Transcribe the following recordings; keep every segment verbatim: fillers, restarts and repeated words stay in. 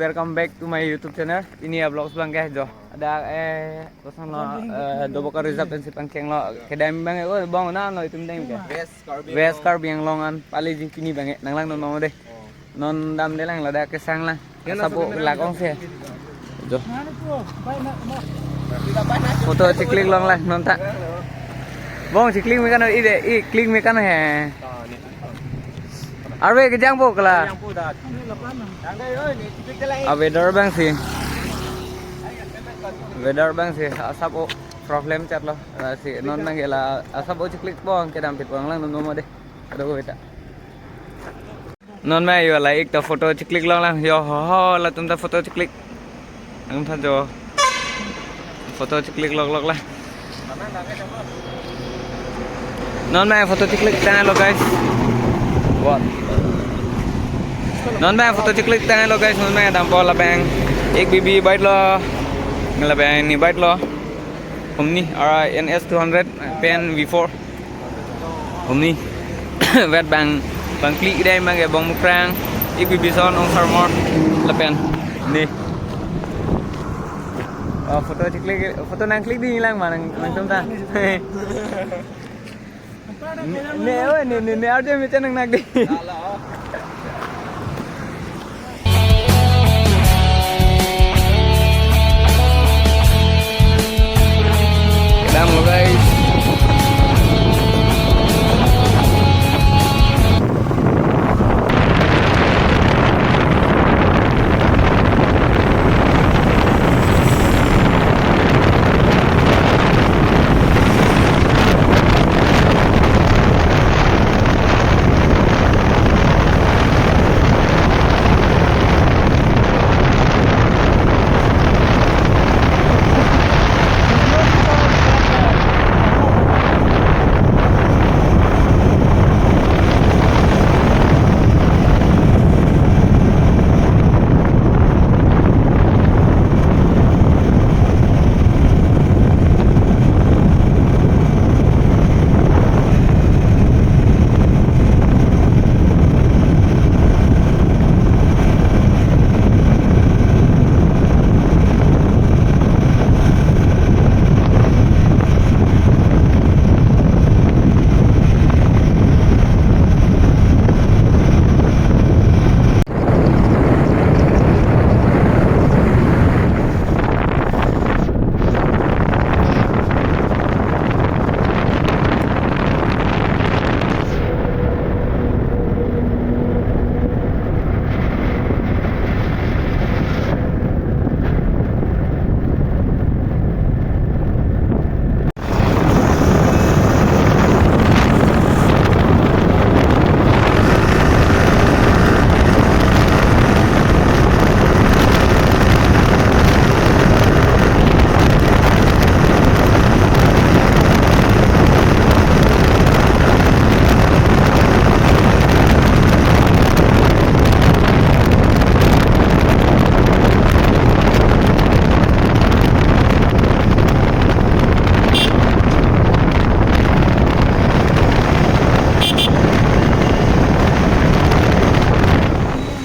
Welcome back to my YouTube channel. Pini a-vlogs abang ke jo. Ada, eh, koson lo, eh, Doboka Reserve pensi pangkeng lo. Kedam abang ke, oh, bang na lo itum dam ke. West Karbi West Anglong. Karbi Anglong an pali ji pini abang ke. Nang lang non mama deh. Oh. Non damde lang lo dak kesang lang. Asap o lak ong si. Jo. Photo chiklik long lang non ta. Bong chiklik me kan ide, i klik me kan he. Arve kejang po kala. A weather abang si. Weather abang si asap o problem chat lo. Lasi non abang ke la asap o chiklik bong kedam pit bong lang non mama deh. Aduh, beta. Non ma yo la ik ta photo chiklik long lang. Yo ho ho, latum ta photo chiklik. Nang tha jo. Photo chiklik lok lok la. Non ma photo chiklik tang lo guys. What? Non ma photo chiklik tang lo guys. Non ma dampo labang. Ek bibi bike lo. Labang ni bike lo. Omni R I N S two hundred pen V four. Omni. Vet bang, bang klik dai mang ke bong mukrang. Ik bibi son ong sarmor lapen. Ni. Oh, photo chiklik, photo nang klik di lang ma nang, nangtum ta. Ne, ne, oh, ne, ne, ne, arje me chenang nak di. Kedam lo, guys.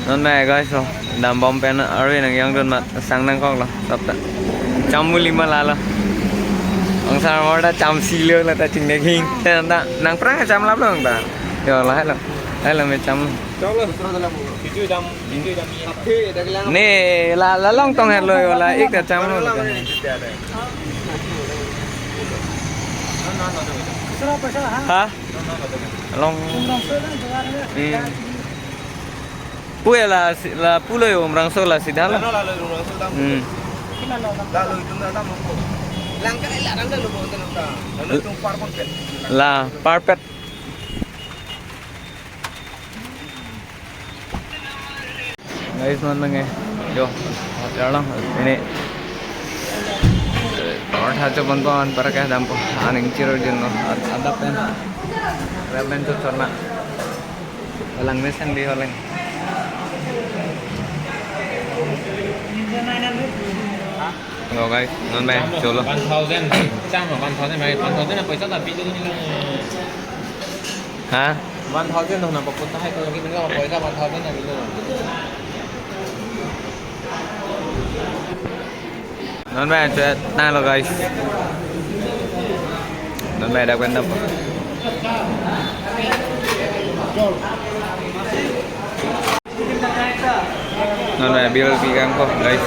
Non ma guys, so dambom pen arve nang yang dun ma sang nangkok lo, sap ta. Cham muli ma lalo. Ong sarmor ta cham si lo la ta chingnek hing. Te ta nang prang cham lap lo ta. Yo la helo. Helo me cham. Chalo. Itu dam, itu dam. Ne la la long tong helo yo la ik ta cham lo. Ha? Long. Hmm. Pu ya la si-, la pulo yo Umrangso la sida la. Hmm. La parpet. Guys, non nang eh. Yo, hotel lang ini. Or tha chobon pon para ke dampo aning chiro jin no. Ad-, adap pen. Remen tu chorna. Walang mesen di holang. Hello guys, non ba cholo. One thousand. Cham one thousand, bhai, one thousand na paisa ta bill ni. Ha? One thousand na papunta hai ko lagi menga paisa one thousand na bill. Non mai chat nanglo guys. Non mai dak pen dam. Non mai bill pi kangpo guys.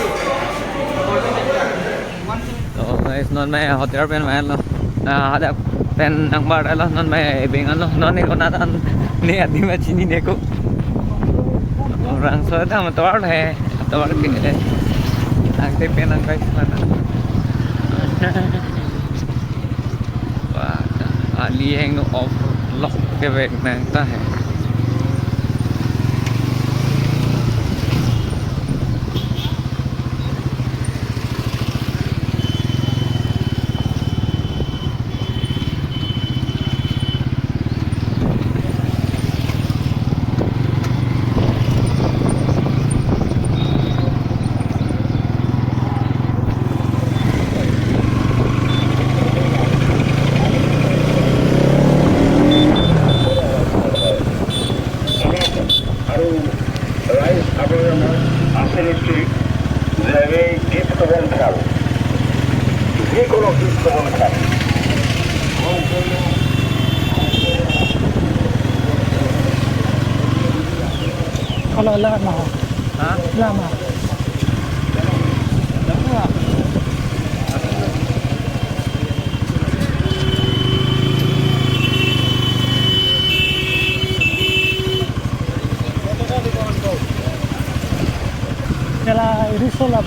So guys, non mai hotel pen mai lo. Na ada pen nang bar lo, non mai beng lo. Non ne konat an ne adim achinine ko. Orang so ta motor he. Motor ke. Nang te pen nang guys mana. Wah, ali heng no off lock ke bek nang ta he. Aru rais abraham asini chiri jai gift kebon khal. Jikolo gift kebon khal. Kalau lama. Ha? Lama. Kala iriso lab.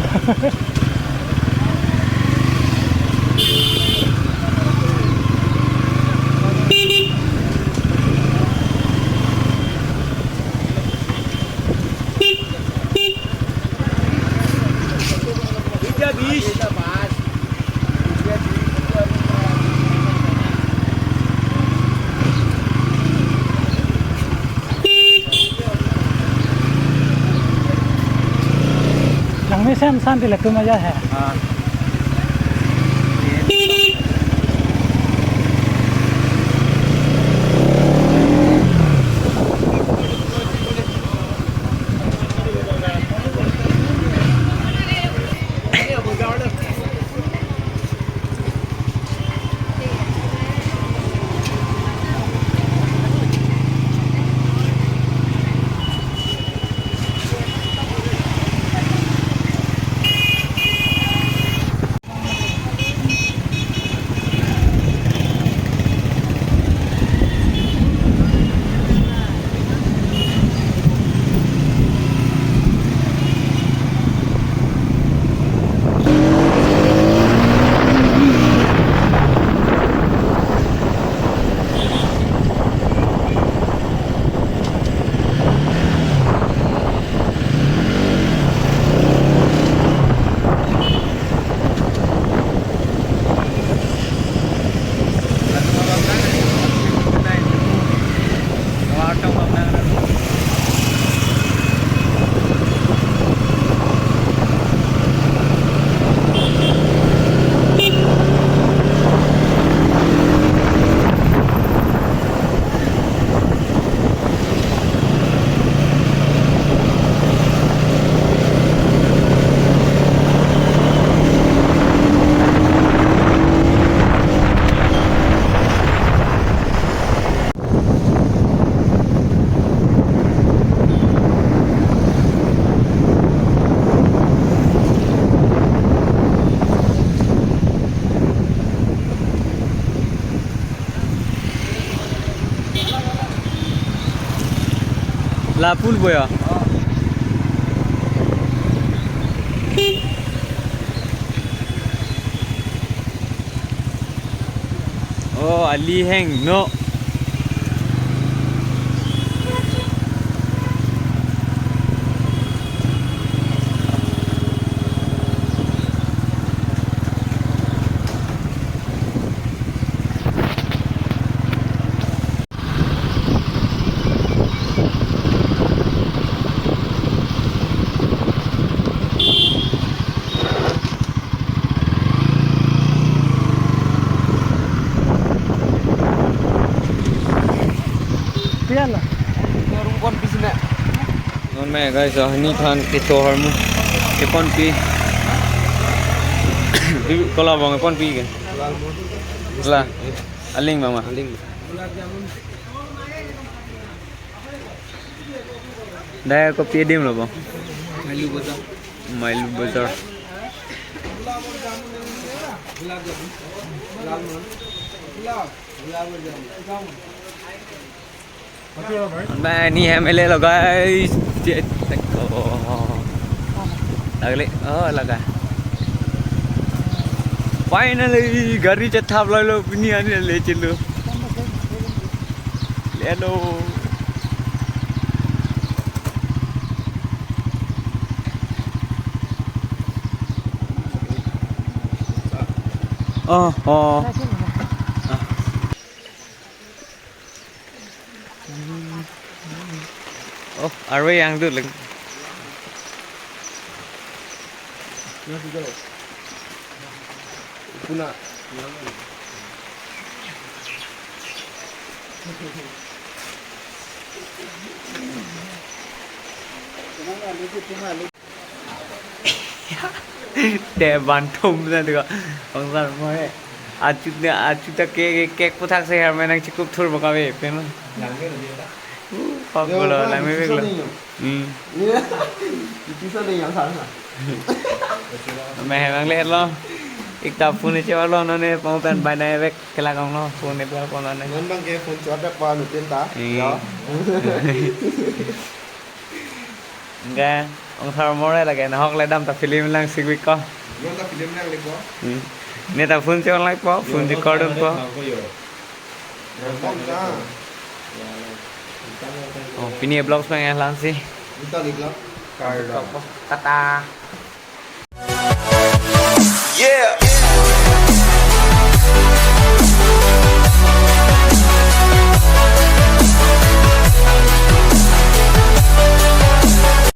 Langmesen san ti latum aja hai. Ah. Lapul boya. Oh, ali heng no. Pian la? Room konpi sina. Non mai guys, ah, ni than kecho harmu. Keponpi. Pi kola bong pon pi ke? La. Aling bang ma. Aling. Dai kopi adim lo bang. Mailu Bazar. Mailu Bazar. Ba, ni M L A lo, guys. Chet, oh. Lagli, oh, laga. Finally, gari chethap lalo, pini ani le chelo. Lelo. Oh, oh. Oh, arve yang tu leng. Puna. Te bantum na tu ko. Angsar mo he. Achu ne, achu ta ke, ke, ke puthak se har menang chikup thur baka ve pen. Uh, pag gulo, lang me vek lo. Hmm. Itu sa ding yang sana. Me hemang le lo. Ekta phone che lo, non ne pong pen bai na vek kelak ong lo, phone ne pon lo ne. Non bang ke phone chot da pa nu tin ta. Hmm. Ya. Enggak, ong thar more lagi, nahok le dam ta film lang sigwi ko. Dam ta film lang le ko. Hmm. Ne ta phone chon lang po, phone record po. Oh, pini vlogs pang lang si. Kata.